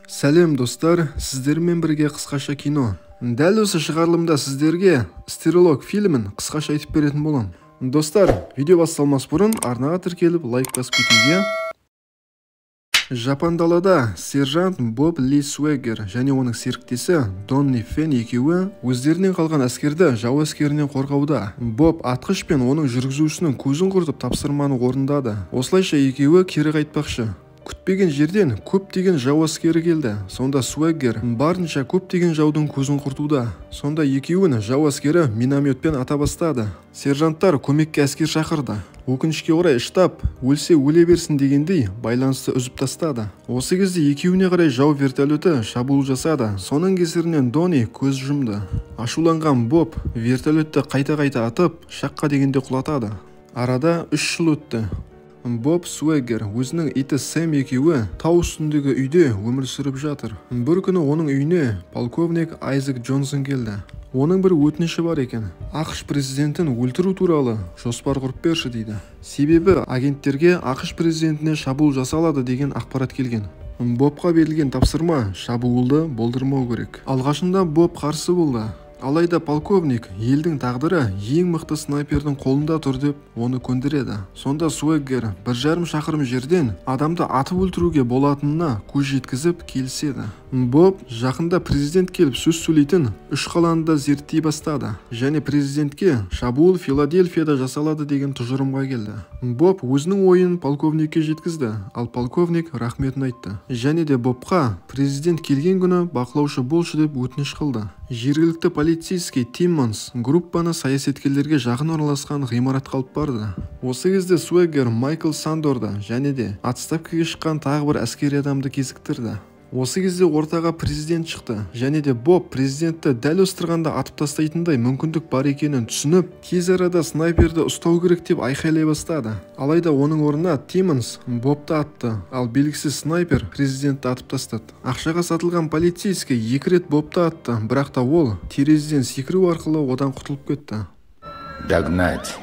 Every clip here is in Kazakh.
Сәлем достар, сіздермен бірге қысқаша кино. Дәл осы шығарылымда сіздерге «Стрелок» фильмін қысқаша айтып беретін боламын. Достар, видео басталмас бұрын арнаға тіркеліп, лайк басып кетуге. Жапан далада сержант Боб Ли Суэггер және оның серіктесі Донни Фен екеуі өздерінен қалған әскерді жау әскерінен қорғауда. Боб атқыш пен оның жүргізушісінің көзін құртып, тапсырманы орындады. Осылайша екеуі кері қайтпақшы. Күтпеген жерден көптеген жау әскері келді. Сонда Суэггер барынша көптеген жаудың көзін құртуда. Сонда екеуін жау әскері минометпен ата бастады. Сержанттар көмекке әскер шақырды. Өкінішке орай, штаб өлсе өле берсін дегендей байланысты үзіп тастады. Осы кезде екеуіне қарай жау вертолеті шабуыл жасады. Соның кесірінен Дони көз жұмды. Ашуланған Боб вертолетті қайта-қайта атып, шаққа дегенде құлатады. Арада 3 жыл өтті. Боб Суэггер өзінің иті Сэм екеуі тау үстіндегі үйде өмір сүріп жатыр. Бір күні оның үйіне полковник Айзек Джонсон келді. Оның бір өтініші бар екен. «АҚШ президентін өлтіру туралы жоспар құрып берші», – дейді. Себебі агенттерге АҚШ президентіне шабуыл жасалады деген ақпарат келген. Бобқа берілген тапсырма: шабуылды болдырмау керек. Алғашында Боб қарсы болды. Алайда полковник елдің тағдыры ең мықты снайпердің қолында тұр деп оны көндіреді. Сонда Суэггер 1,5 шақырым жерден адамды атып өлтіруге болатынына көз жеткізіп, келіседі. Боб жақында президент келіп сөз сөйлейтін үш қаланы да зерттей бастады және президентке шабуыл Филадельфияда жасалады деген тұжырымға келді. Боб өзінің ойын полковникке жеткізді, ал полковник рахметін айтты және де Бобқа президент келген күні бақылаушы болшы деп өтініш қылды. Жергілікті полицейский Тиммонс группаны саясаткерлерге жақын орналасқан ғимаратқа алып барды. Осы кезде Суэггер Майкл Сандорды және де отставкаға шыққан тағы бір әскери адамды кезіктірді. Осы кезде ортаға президент шықты және де Боб президентті дәл осы тұрғанда атып тастайтындай мүмкіндік бар екенін түсініп, тез арада снайперді ұстау керек деп айқайлай бастады. Алайда оның орнына Тиммонс Бобты атты, ал белгісіз снайпер президентті атып тастады. Ақшаға сатылған полицейский екі рет Бобты атты, бірақ та ол терезеден секіру арқылы одан құтылып кетті. Догнать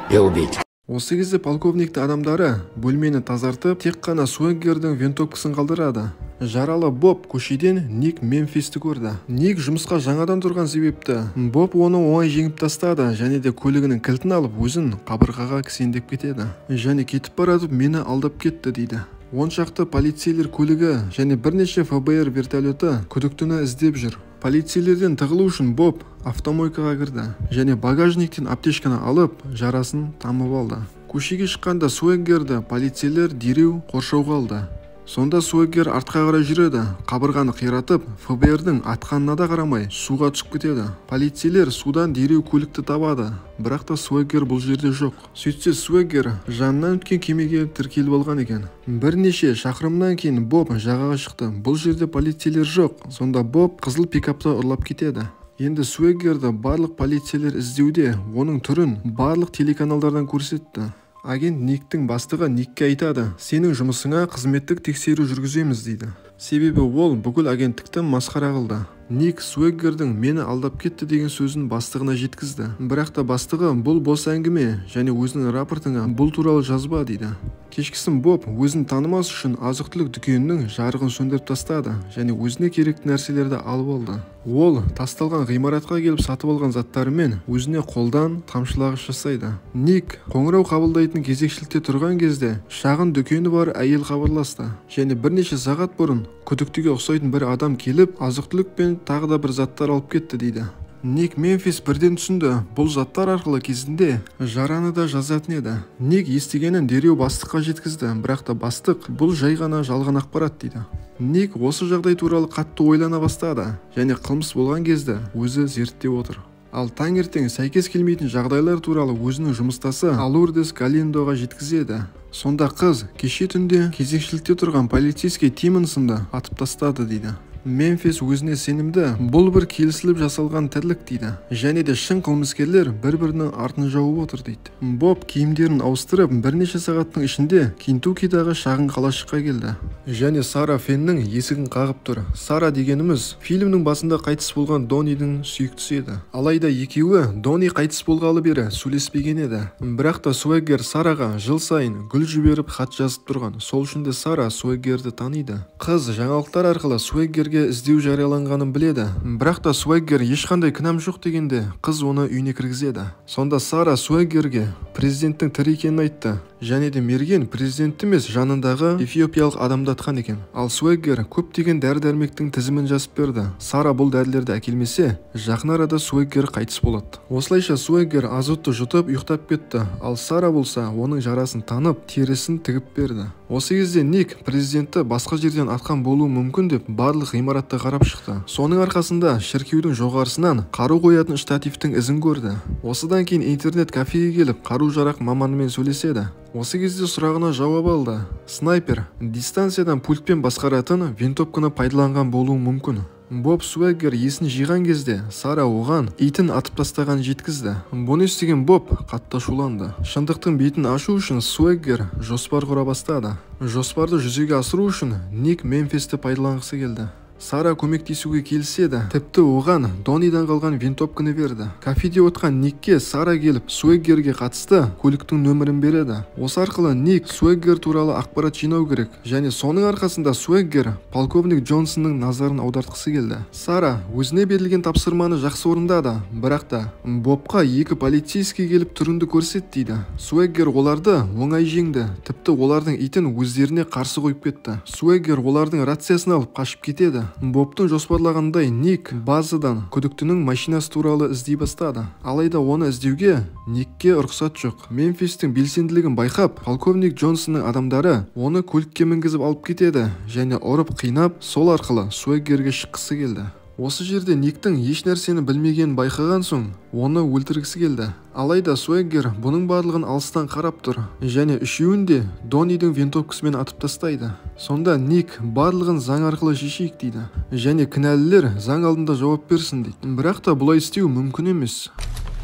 и убить. Осы кезде полковникті адамдары бөлмені тазартып, тек қана Суэггердің винтовкасын қалдырады. Жаралы Боб көшеден Ник Мемфисті көрді. Ник жұмысқа жаңадан тұрған себепті Боб оны оңай жеңіп тастады және де көлігінің кілтін алып, өзін қабырғаға кісендеп кетеді және кетіп баратып, «Мені алдап кетті», – дейді. 10 шақты полицейлер көлігі және бірнеше ФБР вертолеті күдіктіні іздеп жүр. Полицейлерден тығылу үшін Боб автомойкаға кірді және багажниктен аптечканы алып, жарасын тамып алды. Көшеге шыққанда Суэггерді полицейлер дереу қоршауға алды. Сонда Суэггер артқа қарай жүреді. Қабырғаны қиратып, ФБР-дің атқанына да қарамай, суға түсіп кетеді. Полицейлер судан дереу көлікті табады, бірақ та Суэггер бұл жерде жоқ. Сөйтсе, Суэггер жанынан өткен кемеге тіркеліп алған екен. Бірнеше шақырымнан кейін Боб жағаға шықты. Бұл жерде полицейлер жоқ. Сонда Боб қызыл пикапты ұрлап кетеді. Енді Суэггерді барлық полицейлер іздеуде. Оның түрін барлық телеканалдардан көрсетті. Агент Никтің бастығы Никке айтады: «Сенің жұмысыңа қызметтік тексеру жүргіземіз», – дейді. Себебі ол бүкіл агенттікті масқара қылды. Ник Суэггердің «Мені алдап кетті» деген сөзін бастығына жеткізді. Бірақ та бастығы «Бұл бос әңгіме және өзінің рапортыңа бұл туралы жазба», – дейді. Кешкісін Боб өзін танымас үшін азық-түлік дүкенінің жарығын сөндіріп тастады және өзіне керекті нәрселерді алып алды. Ол тасталған ғимаратқа келіп, сатып алған заттарымен өзіне қолдан тамшылағыш жасайды. Ник қоңырау қабылдайтын кезекшілікте тұрған кезде шағын дүкені бар әйел хабарласты және бірнеше сағат бұрын күдіктіге ұқсайтын бір адам келіп, азық-түлік пен тағы да бір заттар алып кетті дейді. Ник Мемфис бірден түсінді: бұл заттар арқылы кезінде жараны да жазатын еді. Ник естігенін дереу бастыққа жеткізді, бірақ та бастық «Бұл жай ғана жалған ақпарат», – дейді. Ник осы жағдай туралы қатты ойлана бастады және қылмыс болған кезде өзі зерттеп отыр. Ал таңертең сәйкес келмейтін жағдайлар туралы өзінің жұмыстасы Алурдес Галиндоға жеткізеді. Сонда қыз кеше түнде кезекшілікте тұрған полицейский Тиммонсонды атып тастады дейді. Мемфис өзіне сенімді, бұл бір келісіліп жасалған тірлік дейді. Және де шын қылмыскерлер бір-бірінің артын жауып отыр дейді. Боб киімдерін ауыстырып, бірнеше сағаттың ішінде Кентуккидағы шағын қалашыққа келді. Және Сара Феннің есігін қағып тұр. Сара дегеніміз фильмнің басында қайтыс болған Доннидің сүйіктісі еді. Алайда екеуі Донни қайтыс болғалы бері сөйлеспеген еді. Бірақ та Суэггер Сараға жыл сайын гүл жіберіп хат жазып тұрған. Сол үшін де Сара Суэггерді таниды. Қыз жаңалықтар арқылы Суэггерге іздеу жарияланғанын біледі. Бірақ та Суэггер ешқандай кінәм жоқ дегенде қыз оны үйіне кіргізеді. Сонда Сара Суэггерге президенттің тірі екенін айтты. Және де мерген президент емес, жанындағы эфиопиялық адамды атқан екен. Ал Суэггер көптеген дәрі-дәрмектің тізімін жазып берді. Сара бұл дәрілерді әкелмесе, жақын арада Суэггер қайтыс болады. Осылайша Суэггер азотты жұтып ұйықтап кетті. Ал Сара болса, оның жарасын танып, терісін тігіп берді. Осы кезде Ник президентті басқа жерден атқан болуы мүмкін деп барлық ғимаратты қарап шықты. Соның арқасында шіркеудің жоғарысынан қару қоятын штативтің ізін көрді. Осыдан кейін интернет кафеге келіп, қару-жарақ маманымен сөйлеседі. Осы кезде сұрағына жауап алды. Снайпер дистанциядан пультпен басқаратын винтовканы пайдаланған болуы мүмкін. Боб Суэггер есін жиған кезде Сара оған итін атып тастағанын жеткізді. Бұны естіген Боб қатты ашуланды. Шындықтың бетін ашу үшін Суэггер жоспар құра бастады. Жоспарды жүзеге асыру үшін Ник Мемфисті пайдаланғысы келді. Сара көмектесуге келіседі. Тіпті оған Доннидан қалған винтовканы берді. Кафеде отқан Никке Сара келіп Суэггерге қатысты көліктің нөмірін береді. Осы арқылы Ник Суэггер туралы ақпарат жинау керек. Және соның арқасында Суэггер полковник Джонсонның назарын аудартқысы келді. Сара өзіне берілген тапсырманы жақсы орындады. Бірақ та Бобқа екі полицейский келіп түріңді көрсет дейді. Суэггер оларды оңай жеңді. Тіпті олардың итін өздеріне қарсы қойып кетті. Суэггер олардың рациясын алып қашып кетеді. Бобтың жоспарлағандай Ник базадан күдіктінің машинасы туралы іздей бастады. Алайда оны іздеуге Никке рұқсат жоқ. Мемфистің белсенділігін байқап, полковник Джонсонның адамдары оны көлікке мінгізіп алып кетеді және ұрып қинап, сол арқылы Суэггерге шыққысы келді. Осы жерде Никтің еш нәрсені білмегенін байқаған соң, оны өлтіргісі келді. Алайда Суэггер бұның барлығын алыстан қарап тұр және үшеуін де Доннидің винтовкасымен атып тастайды. Сонда Ник барлығын заң арқылы шешейік дейді. Және кінәлілер заң алдында жауап берсін дейді. Бірақ та бұлай істеу мүмкін емес.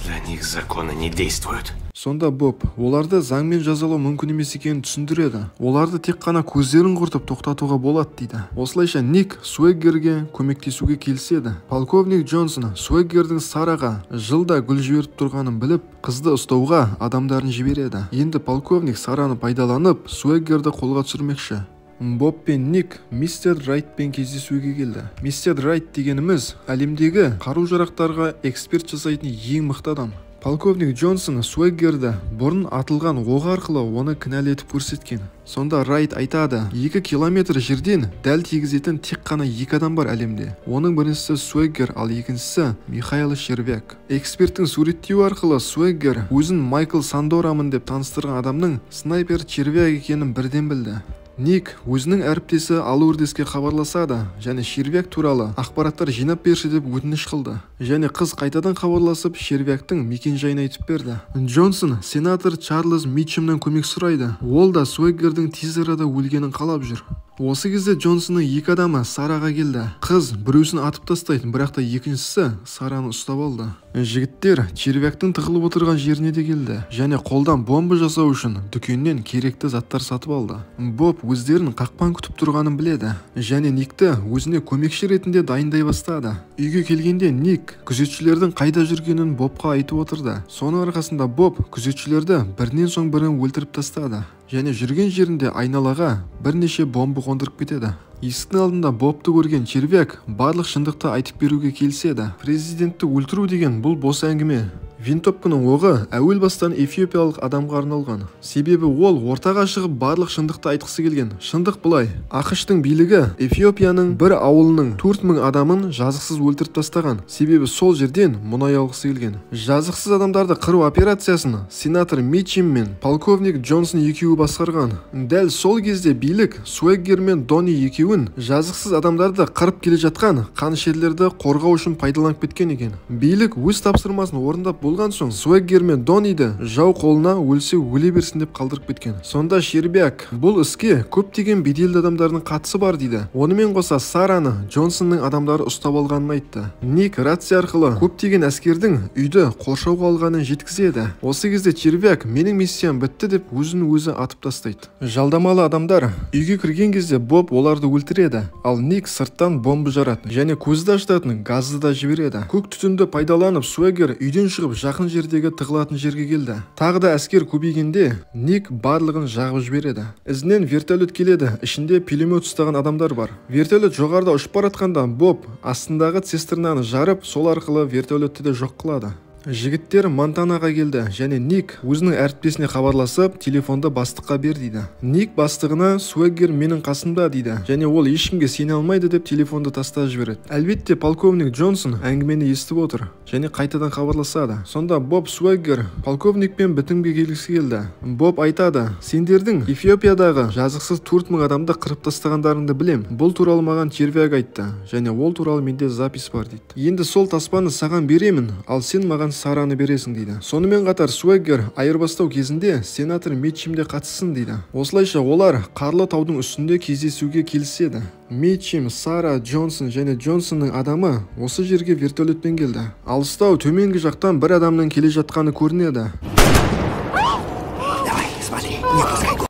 Для них законы не действуют. Сонда Боб оларды заңмен жазалау мүмкін емес екенін түсіндіреді. Оларды тек қана көздерін құртып тоқтатуға болады дейді. Осылайша Ник Суэггерге көмектесуге келіседі. Полковник Джонсон Суэггердің Сараға жылда гүл жіберіп тұрғанын біліп, қызды ұстауға адамдарын жібереді. Енді полковник Сараны пайдаланып, Суэггерді қолға түсірмекші. Боб пен Ник мистер Райтпен кездесуге келді. Мистер Райт дегеніміз әлемдегі қару-жарақтарға эксперт жасайтын ең мықты адам. Полковник Джонсон Суэггерді бұрын атылған оқ арқылы оны кінәлі етіп көрсеткен. Сонда Райт айтады, 2 километр жерден дәл тигізетін тек қана 2 адам бар әлемде. Оның біріншісі Суэггер, ал екіншісі Михаил Шервяк. Эксперттің суреттеуі арқылы Суэггер өзін Майкл Сандорамын деп таныстырған адамның снайпер Червяк екенін бірден білді. Ник өзінің әріптесі Алурдеске хабарласады және Шервяк туралы ақпараттар жинап берші деп өтініш қылды. Және қыз қайтадан хабарласып Шервяктың мекен-жайын айтып берді. Джонсон сенатор Чарльз Митчемнен көмек сұрайды. Ол да Суэггердің тез арада өлгенін қалап жүр. Осы кезде Джонсонның екі адамы Сараға келді. Қыз біреусін атып тастайды, бірақ та екіншісі Сараны ұстап алды. Жігіттер Червяктың тығылып отырған жеріне де келді және қолдан бомба жасау үшін дүкеннен керекті заттар сатып алды. Боб өздерін қақпан күтіп тұрғанын біледі және Никті өзіне көмекші ретінде дайындай бастады. Үйге келгенде Ник күзетшілердің қайда жүргенін Бобқа айтып отырды. Соның арқасында Боб күзетшілерді бірінен соң бірін өлтіріп тастады және жүрген жерінде айналаға бірнеше бомба қондырып кетеді. Есіктің алдында Бобты көрген Червяк барлық шындықты айтып беруге келіседі. Президентті өлтіру деген бұл бос әңгіме. Винтовканың оғы әуел бастан эфиопиялық адамға арналған. Себебі ол ортаға шығып барлық шындықты айтқысы келген. Шындық былай: АҚШ-тың билігі Эфиопияның бір ауылының 4000 адамын жазықсыз өлтіріп тастаған. Себебі сол жерден мұнай алғысы келген. Жазықсыз адамдарды қыру операциясын сенатор Митчем мен полковник Джонсон екеуі басқарған. Дәл сол кезде билік Суэггер мен Донни екеуін жазықсыз адамдарды қырып келе жатқан қанішерлерді қорғау үшін пайдаланып кеткен екен. Билік өз тапсырмасын орындап болған соң Суэггер мен Донниді жау қолына өлсе өле берсін деп қалдырып кеткен. Сонда Щербяк бұл іске көптеген беделді адамдардың қатысы бар дейді. Онымен қоса Сараны Джонсонның адамдары ұстап алғанын айтты. Ник рация арқылы көптеген әскердің үйді қоршауға алғанын жеткізеді. Осы кезде Червяк менің миссиям бітті деп өзін өзі атып тастайды. Жалдамалы адамдар үйге кірген кезде Боб оларды өлтіреді, ал Ник сырттан бомба жарады және көзді ашытатын газды да жібереді. Көк түтінді пайдаланып Суэггер үйден шығып жақын жердегі тығылатын жерге келді. Тағы да әскер көбейгенде Ник барлығын жағып жібереді. Ізінен вертолет келеді, ішінде пулемет ұстаған адамдар бар. Вертолет жоғарыда ұшып бара жатқанда Боб астындағы цистернаны жарып, сол арқылы вертолетті де жоқ қылады. Жігіттер Монтанаға келді және Ник өзінің әріптесіне хабарласып, телефонды бастыққа бер дейді. Ник бастығына Суэггер менің қасымда дейді және ол ешкімге сене алмайды деп телефонды тастап жібереді. Әлбетте полковник Джонсон әңгімені естіп отыр және қайтадан хабарласады. Сонда Боб Суэггер полковникпен бітімге келгісі келді. Боб айтады: "Сендердің Эфиопиядағы жазықсыз 4000 адамды қырып тастағандарыңды білем. Бұл туралы маған Червяк айтты және ол туралы менде запись бар дейді. Енді сол таспаны саған беремін, ал сен маған Сараны бересің дейді. Сонымен қатар Суэггер айырбастау кезінде сенатор Митчим де қатыссын дейді. Осылайша олар қарлы таудың үстінде кездесуге келіседі. Митчим, Сара, Джонсон және Джонсонның адамы осы жерге вертолетпен келді. Алыстау төменгі жақтан бір адамның келе жатқаны көрінеді.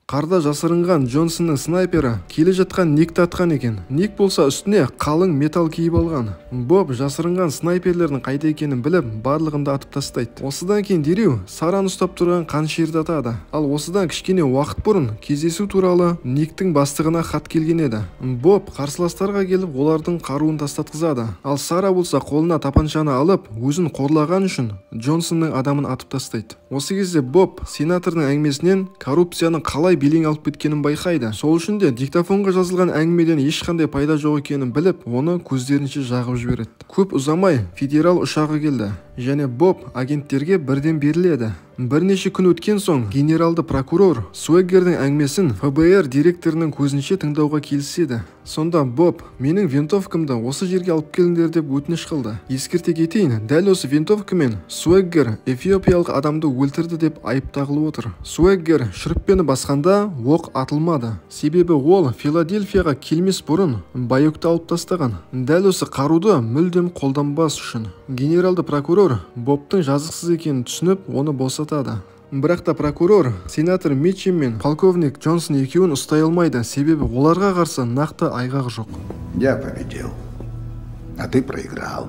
Қарда жасырынған Джонсонның снайпері келе жатқан Никті атқан екен. Ник болса үстіне қалың металл киіп алған. Боб жасырынған снайперлердің қайда екенін біліп, барлығын да атып тастайды. Осыдан кейін дереу Сараны ұстап тұрған қаншерді атады. Ал осыдан кішкене уақыт бұрын кездесу туралы Никтің бастығына хат келген еді. Боб қарсыластарға келіп, олардың қаруын тастатқызады. Ал Сара болса қолына тапаншаны алып, өзін қорлаған үшін Джонсонның адамын атып тастайды. Осы кезде Боб сенатордың әңгімесінен коррупцияның қалай белең алып кеткенін байқайды. Сол үшін де диктофонға жазылған әңгімеден ешқандай пайда жоқ екенін біліп, оны көздерінше жағып жібереді. Көп ұзамай федерал ұшағы келді және Боб агенттерге бірден беріледі. Бірнеше күн өткен соң генералды прокурор Суэггердің әңгімесін ФБР директорының көзінше тыңдауға келіседі. Сонда Боб менің винтовкамды осы жерге алып келіңдер деп өтініш қылды. Ескерте кетейін, дәл осы винтовкамен Суэггер эфиопиялық адамды өлтірді деп айып тағылып отыр. Суэггер шүріппені басқанда оқ атылмады. Себебі ол Филадельфияға келмес бұрын баекті алып тастаған. Дәл осы қаруды мүлдем қолданбас үшін. Генералды прокурор Бобтың жазықсыз екенін түсініп, оны босатады. Бірақ та прокурор сенатор Митчим мен полковник Джонсон екеуін ұстай алмайды, себебі оларға қарсы нақты айғақ жоқ. Я победил, а ты проиграл.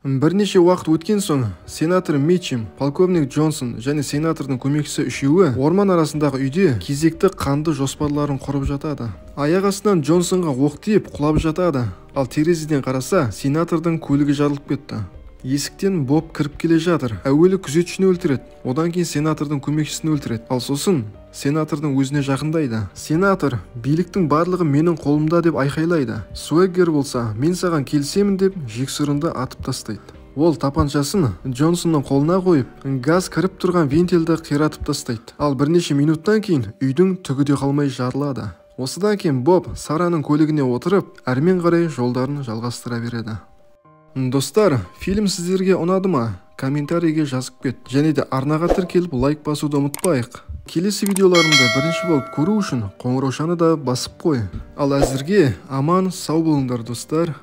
Бірнеше уақыт өткен соң сенатор Митчим, полковник Джонсон және сенатордың көмекшісі үшеуі орман арасындағы үйде кезекті қанды жоспарларын құрып жатады. Аяқ астынан Джонсонға оқ тиіп құлап жатады, ал терезеден қараса сенатордың көлігі жарылып кетті. Есіктен Боб кіріп келе жатыр. Әуелі күзетшіні өлтіреді, одан кейін сенатордың көмекшісін өлтіреді, ал сосын сенатордың өзіне жақындайды. Сенатор биліктің барлығы менің қолымда деп айқайлайды. Суэггер болса мен саған келісемін деп жексұрынды атып тастайды. Ол тапаншасын Джонсонның қолына қойып, газ кіріп тұрған вентильді қиратып тастайды. Ал бірнеше минуттан кейін үйдің түгі де қалмай жарылады. Осыдан кейін Боб Сараның көлігіне отырып, әрмен қарай жолдарын жалғастыра береді. Достар, фильм сіздерге ұнады ма? Комментарийге жазып кет. Және де арнаға тіркеліп лайк басуды ұмытпайық. Келесі видеоларымды бірінші болып көру үшін қоңыраушаны да басып қой. Ал әзірге аман сау болыңдар достар.